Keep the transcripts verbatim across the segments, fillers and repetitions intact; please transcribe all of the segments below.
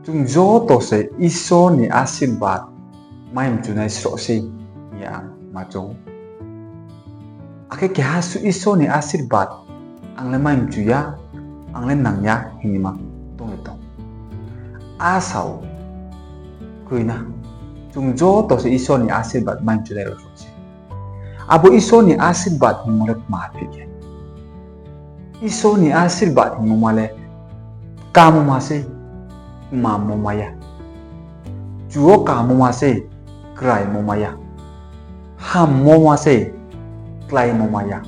Chung joto se Isor ni asirbad mai mchunai sroh sei hing ye ang ma choung ou. Akhe keha suh Isor ni asirbad ang le mai mchu ya, ang le nang ya hing ye ma tong ye tong. Asao kroi na, chung joto se Isor ni asirbad mai mchunai rao sroh sei. Abo Isor ni asirbad hingmo le tma phi khe? Isor ni asirbad hingmo ma le kamo ma sei, kmamo ma ya. Chu wo kamo ma sei, kraimo ma ya. Hammo ma sei, kláimo ma ya.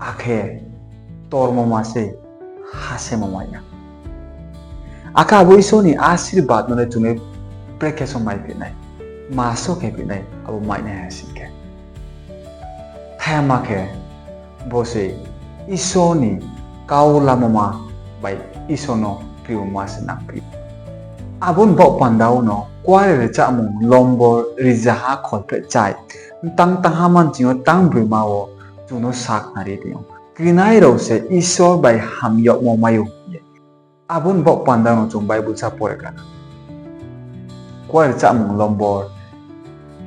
Akhe tormo ma sei, hasemo ma ya. Akhe abo Isor ni asirbad no le chung le brekhe so mai phi nai, ma so khe phi nai, abo mainai ha sing khe, thaiha ma khe, bo se Isor ni kau lamo ma bai Isor no krimo ma se nangphi. Abo ni baoh panda wo no Kuare Rchahmung lombor rizaha kholphehchai, tang tangha manching yo tang broima wo chung no sakhnari tong ou. Krinai rao se Isor bai ham yagmo mai ou hing ye. Abo ni baoh panda no chung Bible sa pore kha na. Kuare Rchahmung lombor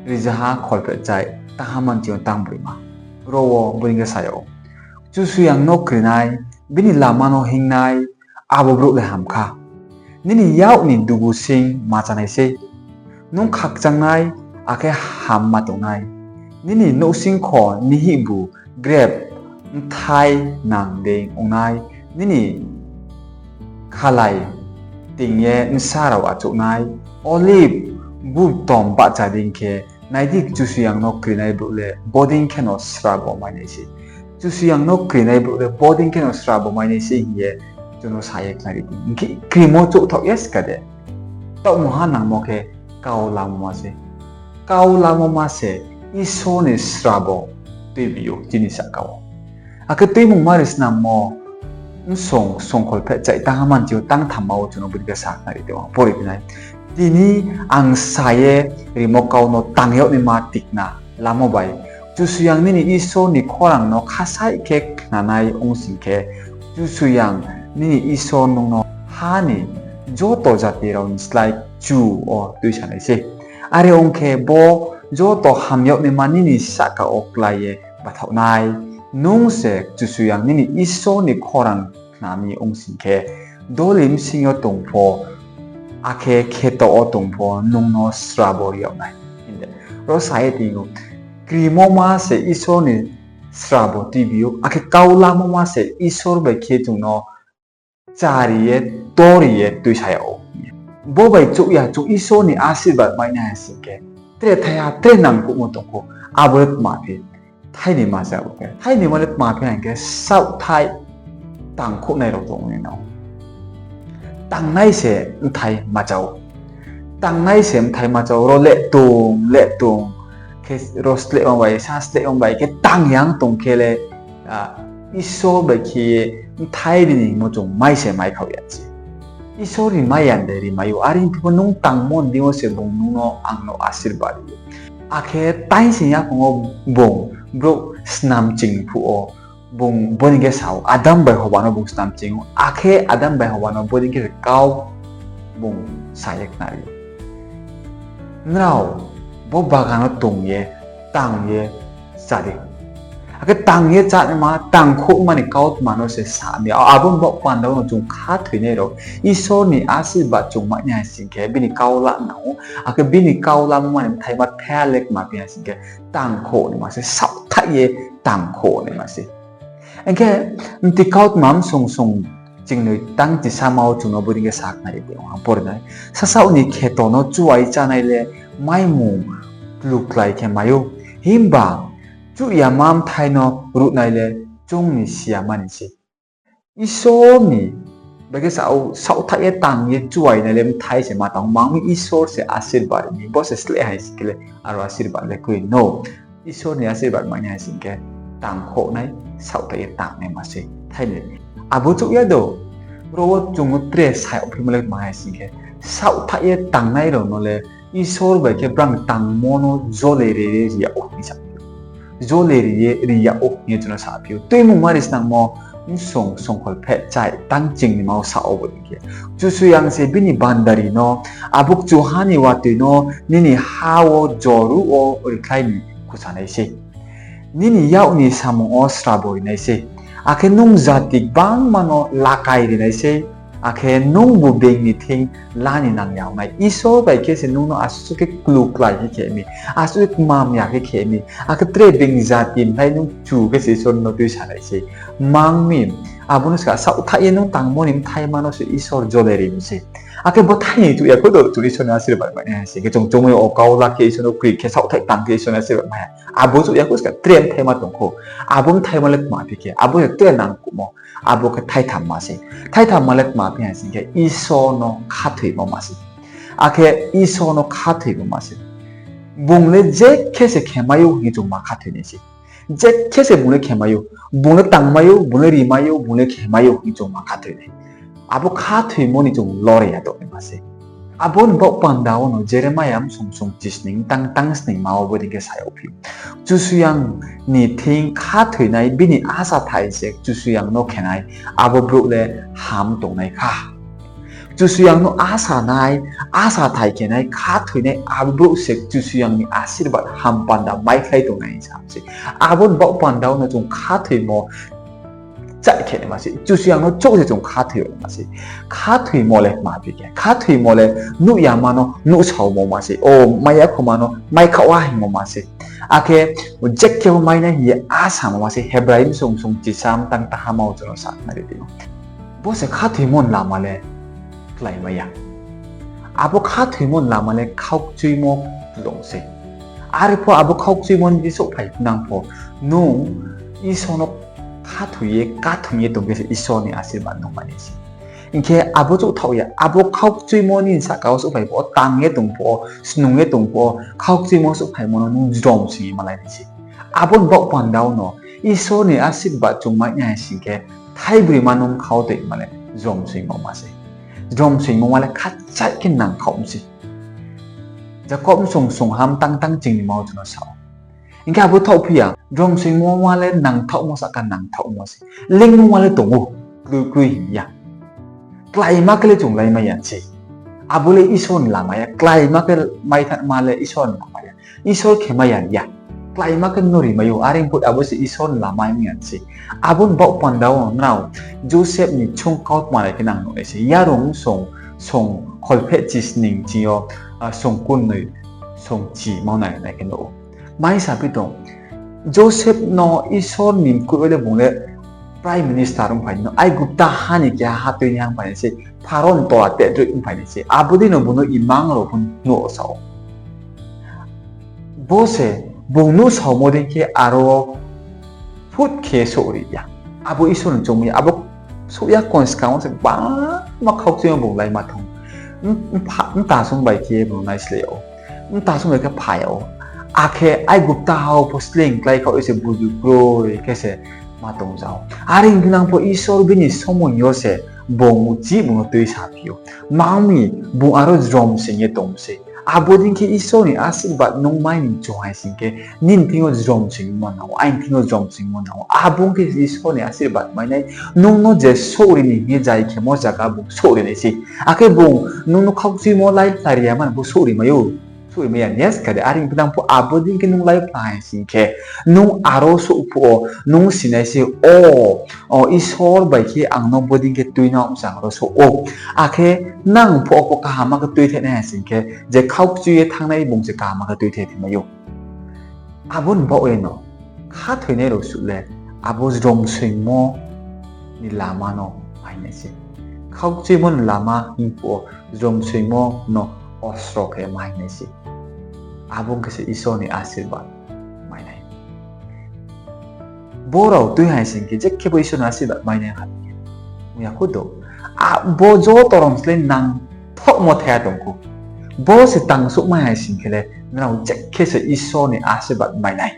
rizaha kholphehchai, tangha manching yo tang broima. Ro wo bodei khe sa yag ou: Kchusoyang no krinai, bini lama no hingnai, abo brouh le ham kha. Nini yak ni dugu sing ma chánai sei. Nung khakchangnai, akhe ham ma tongnai. Nini nouhsingkho nihihbu grep bthai nang dei ong nai. Nini khalai ting ye bsa rao achouh nai. Olive buktom bahcha dei khe, nai di, Kchusoyang no krinai brouh le bodei kheno srabo mai nai sei. Kchusoyang no krinai brouh le bodei kheno srabo mai nai sei hing ye chung no sa ye khnari tong ou. Hing khe krimo chouhthaoh ya ska de. Taoh mungha nangmo khe kau lamo ma se. Kau lamo ma se Isor ni srabo tuibi ou chini sahka wo. Akhe Tuimungma Rsinamo bsong songkholphehchai tangha manching yo tang thamma wo chung no bodei khe sakhnari tong ou, pore phi nai. Tini ang sa ye rimo kau no tang yag naima tikna lamo bai, Kchusoyang nini Isor ni khorang no khasaih khe khnanai ong sing khe, Kchusoyang nini Isor nung no ha ni joto jati rao ni slái kchu wo tuisa nai sei. Are ong khe, bo joto ham yag naima nini sahka wo klái ye bathaoh nai. Nung se Kchusoyang nini Isor ni khorang khna mi ong sing khe, doli bsing yo tong pho, akhe kheto wo tong pho, nung no srabo ri yag nai. Ro sa ye tong ou, krimo ma se Isor ni srabo tuibi ou, akhe kau lamo ma se Isor bai khe chung no chári ye, tori ye tuisa yag ou. Bo bai chouh ya chung Isor ni asirbad mai nai ha sing khe, tre thaiha, tre nangkhouhmo tong khou, abo le tma phi? Thaini ma se abo khe. Thaini ma le tma phi hing khe, saohthaih tangkhouhnai rao tong ni no. Tangnai se bthai ma chá ou. Tangnai se bthai ma chá ou. Ro le tong, le tong khe, ro slehma bai, sa slehma bai khe tang yang tong khe le, Isor bai khe ye bthai ri ni hingmo chung mai se mai khaoh ya se. Isor ri mai ya de, ri mai ou. Are phi pho nung tangmo ni deing yo se bung nung no ang no asirbad ri ou. Akhe taing sing yaphang wo bung brouh snam ching phuh wo, bung bodei khe sa ou, Adam bai Hoba no bung snam ching ou, akhe Adam bai Hoba no bodei khe se kau bung sa ye khnari ou: Nrao bo bagan no tong ye, tang ye chá di. Akhe tang ye chánaima, tangkhouhma ni kautma no se sa mi. Abo ni baoh panda wo no chung khathoinai rao, Isor ni asirbad chung mai nai ha sing khe, bini kau la nang ou. Akhe bini kau lamo ma ni bthai ma thaiha le tma phi ha sing khe, tangkhouh naima se, saohthaih ye tangkhouh naima se. Hing khe, mti kautma bsong song chingnoi tang chisama wo chung no bodei khe sakhnari tong ou, ang pore nai. Sasaoh ni kheto no chuai chánai le maimung kluklai khe mai ou. Himba chuh yama bthai no ruhnai le choung ni si yama ni se. Isor ni bai khe sa ou, saohthaih ye tang ye chuainai le bthai se ma tang ou, mang mi Isor se asirbad ri mi, bo se sleh hai sing khe le aro asirbad le kroi no. Isor ni asirbad mai nai ha sing khe, tangkhouh nai, saohthaih ye tang naima se. Thaini, abo chouh ya do, ro wo chung no tre sa yagphimo le tma hai sing khe, saohthaih ye tangnai rao no le Isor bai khe brang tangmo no jole ri ye ri yag ou hing sa. Jole ri ye ri yag ou hing ye chung no saphi ou. Tuimungma Rsinangmo Msong songkhol pheh chai tang chingnima wo sa ou bodei khe, Kchusoyang se bini bandari no, abo kchuha ni watoi no nini ha wo joruh wo rikhlai ni khusa nai sei. Nini yak ni samung wo srabo ri nai sei. Akhe nung jati gbangma no lakai ri nai sei. Akhe nungbu being ni thing la ni nang ya ong nai. Isor bai khe se nung no asuh khe kluklai khe khe mi, asuh khe kmamya khe khe mi. Akhe tre being jati mlai nung chu khe se Isor no tuisa nai sei. Mang mi, abo no ska saohthaih ye nung tangmo ni bthaima no se Isor jole ri mi sei. Akhe bo thai ni chuh ya kho do chung Isor ni asirbad mai nai ha sing khe, chung chungmai o kau la khe Isor no kri khe saohthaih tang khe Isor ni asirbad mai ha. Abo chuh ya kho ska tre bthaima tong kho. Abo bthaima le tma phi khe, abo se tre nangkuhmo. Abo khe thaithamma sei. Thaithamma le tma phi ha sing khe, Isor no khathoimo ma sei. Akhe Isor no khathoimo ma sei. Bung le je khe se khemai ou hing ye chung ma khathoi nai sei. Je khe se bung le khemai ou, bung le tangmai ou, bung le rimai ou, bung le khemai ou hing chung ma khathoi nai. Abo khathoimo ni chung lore ya tongnaima sei. Abo ni baoh panda wo no Jeremiah msong song chisning tang tang sningma wo bodei khe sa yagphi ou, Kchusoyang ni thing khathoinai bini asa thai se Kchusoyang no khenai abo brouh le ham tongnai kha. Kchusoyang no asa nai, asa thai khenai, khathoinai abo brouh se Kchusoyang ni asirbad ham panda maikhlai tongnai sa sei. Abo ni baoh panda wo no chung khathoimo chai khe naima sei, Kchusoyang no chouh se chung khathoi naima sei. Khathoimo le tma phi khe, khathoimo le nuh yama no nuhsaomo ma sei, o mai ya khoma no maikhaoh ha hingmo ma sei. Akhe je khe bo mai nai hing ye asamo ma sei, Hebrai msong song chisam tang tahama wo chung no sakhnari di ou. Bo se khathoimo ni lama le kláimai ya. Abo khathoimo ni lama le khaukchuimo lung sei. Are pho abo khaukchuimo ni souhphai nang pho, nung Isor no khathoi ye kathoi ye tong khe se Isor ni asirbad nung mai nai se. Hing khe abo chouhthaoh ya, abo khaukchuimo ni sahka wo souhphai pho, tang ye tong pho, snung ye tong pho, khaukchuimo souhphaimo no nung jrom sing ye malai nai se. Abo ni baoh panda wo no Isor ni asirbad chung mai nai sing khe, thaibroima nung khau toima le jrom soimo ma se. Jrom soimo ma le khachai khe nangthaoh mi se. Jakob msong song ham tang tang chingnima wo chung no sa ou. Hing khe abo thaohphi ya, jrom soimo ma le nangthaohmo sahka nangthaohmo se. Leingmo ma le tong ou, kroi kroi hing ya. Kláima khe le chung laimai ya se. Abo le Isor ni lama ya, kláima khe maithanma le Isor ni lama ya. Isor khemai ya ya. Kláima khe no rimai ou, are pho abo se Isor ni lama ya se. Abo ni baoh panda wo nrao Joseph ni chung kautma nai khe nang nuh nai se. Yarung song, song kholpheh chisning ching yo, song kurnoi song chi ma nai nai khe nuh ou. Mai saphi tong, Joseph no Isor ni mkoih bai le bung le Prime Minister ongphai no, Aigupta ha ni keha ha tui ni ha ongphai nai se, Pharaoh ni tola tehdroih ongphai nai se. Abo dei no bung no imang rao pho nuh sa ou. Bo se bung nuhsaomo dei khe aro phut khe souhri ya. Abo Isor ni choungmo ya, abo souh ya kon skang wo se gbangma khaukchuimo bung laima thanng. Mtasung bai khe bung naisleh yag ou. Mtasung bai khe pha yag ou. Akhe Aigupta ha wo pho sleing kláikhaoh ye se buju kroi khe se ma tong za ou. Are ong phinang pho Isor bini somoi yo se bung uchih bung no tuisaphi ou. Mang mi bung aro jrom sing ye tong sei. Abo dei khe Isor ni asirbad nung mai ni chung hai sing khe, nini thing yo jrom singmo nang ou, aini thing yo jrom singmo nang ou. Abo ong khe Isor ni asirbad mai nai. Nung no je souhri ni hing ye jai khemo zaga bung souhri nai se. Akhe bung nung no khaukchuimo laiphla ri ya mani bo souhri mai ou. Souhri mai ya, yes, kade are ong phinang pho abo dei khe nung laiphla hai sing khe, nung aro souh phuh wo, nung si nai se, o, o, Isor bai khe ang no bodei khe tuinang msang aro souh ou. Akhe nang phuh wo pho kaham khe tuithai nai hai sing khe, je khaukchui ye thanngnai bung se kaham khe tuithai thai mai ou. Abo ni baoh ye no, khathoinai rao suh le, abo jrom soimo ni lama no mai nai se. Khaukchuimo ni lama hing phuh wo, jrom soimo no ostro khe mai nai se. Abo ong khe se Isor ni asirbad mai nai. Bo rao tui hai sing khe je khe bo Isor ni asirbad mai nai ha. Ong ya kho do. Bo joto rao slái nangthaohmo thai ya tong kho. Bo se tangsouhmai hai sing khe le, nrao je khe se Isor ni asirbad mai nai.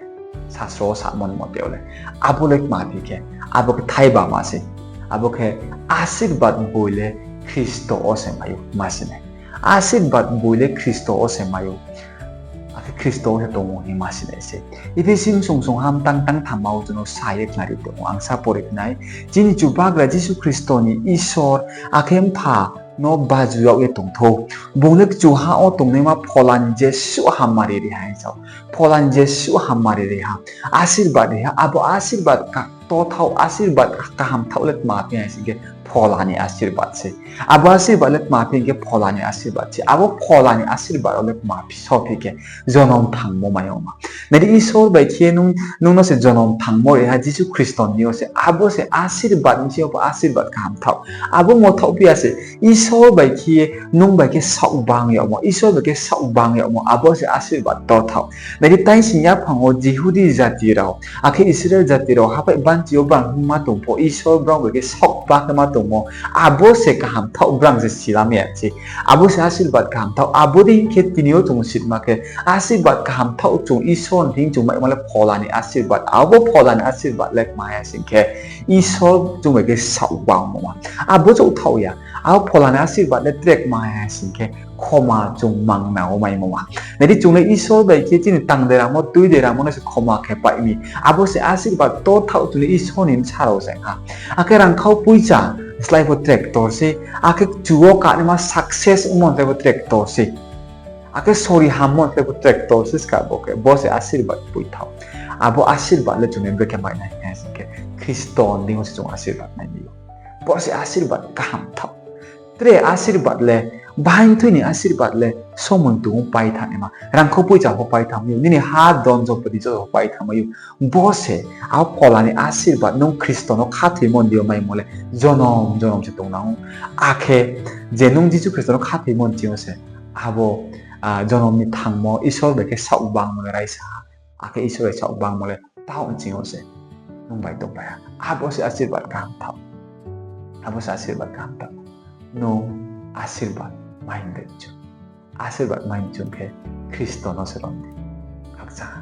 Sastro wo samo ni mote wo le. Abo le tma phi khe, abo khe thaiba ma se. Abo khe asirbad boi le Khristo wo se mai ou, ma se nai. Asirbad boi le Khristo wo se mai ou. Akhe Khristo wo se tong ou hing ma si nai se. Ephesi bsong song ham tang tang tham wo chung no sa ye khnari tong ou, ang sa pore nai. Chini Chubagra Jisu Khristo ni Isor, akhe Mpha no baju yag ye tong thou. Bung le kchuha wo tongnaima Phola ni jesuh hammari ri ha hing sa ou. Phola ni jesuh hammari ri ha. Asirbad ri ha. Abo asirbad ka-, tothaoh asirbad ka-, kahamthaoh le tma phi hai sing khe Phola ni asirbad se. Abo asirbad le tma phi hing khe Phola ni asirbad se. Abo Phola ni asirbad rao le tma phi so phi khe jonom thangmo mai yagma. Nai di, Isor bai khe nung, nung no se jonom thangmo ri ha, Jisu Khristo ni yo se. Abo se asirbad ni sing yo pho asirbad kahamthaoh. Abo mothaoh phi ya se, Isor bai khe, nung bai khe saoh bang yagmo, Isor bai khe saoh bang yagmo, abo se asirbad tothaoh. Nai di, taising yaphang wo Jihudi jati rao, akhe Israel jati rao, haphai banchi yo brang hing ma tong pho, Isor brao bai khe saoh bang khe ma tongmo, abo se kahamthaoh, brang se silam ya se. Abo se asirbad kahamthaoh, abo dei khe tini yo chung sitma khe, asirbad kahamthaoh chung Isor ni thing chung maimo le Phola ni asirbad, abo Phola ni asirbad le tma hai sing khe, Isor chung bai khe saoh bangmo ma. Abo chouhthaoh ya, abo Phola ni asirbad le tre tma hai sing khe, khoma chung mangna wo maimo ma. Nai di, chung le Isor bai khe chini tang deramo, tui deramo no se khoma khe pai mi. Abo se asirbad tothaoh chung le Isor ni bsa rao se ha. Akhe rangkhau poicha slái pho tre ktor se, akhe kchu wo kanaima success ongmo slái pho tre ktor se. Akhe sori hammo slái pho tre ktor se ska bo khe, bo se asirbad poithaoh. Abo asirbad le chung ni brekhe mai nai hing sing khe, Khristo ni deing yo se chung asirbad mai mi ou. Bo se asirbad kahamthaoh. Tre asirbad le, bahaing thoi ni asirbad le, somoing tong ou pai thanngnaima. Rangkhau poicha pho pai thanng mai ou, nini ha don sompoti joto pho pai thanng mai ou. Bo se, abo Phola ni asirbad nung Khristo no khathoimo ni deing yo maimo le, jonom jonom se tongnang ou. Akhe, je nung Jisu Khristo no khathoimo ni deing yo se, abo, ah, jonom ni thangmo, Isor bai khe saoh bangmo le raisa ha. Akhe Isor bai saoh bangmo le taoh nching yo se nung bai tongpai ha. Abo se asirbad kahamthaoh. Abo se asirbad kahamthaoh. Nung asirbad mai ni de chu. Asirbad mai ni chung khe Khristo no se rom di. Khakchang ha.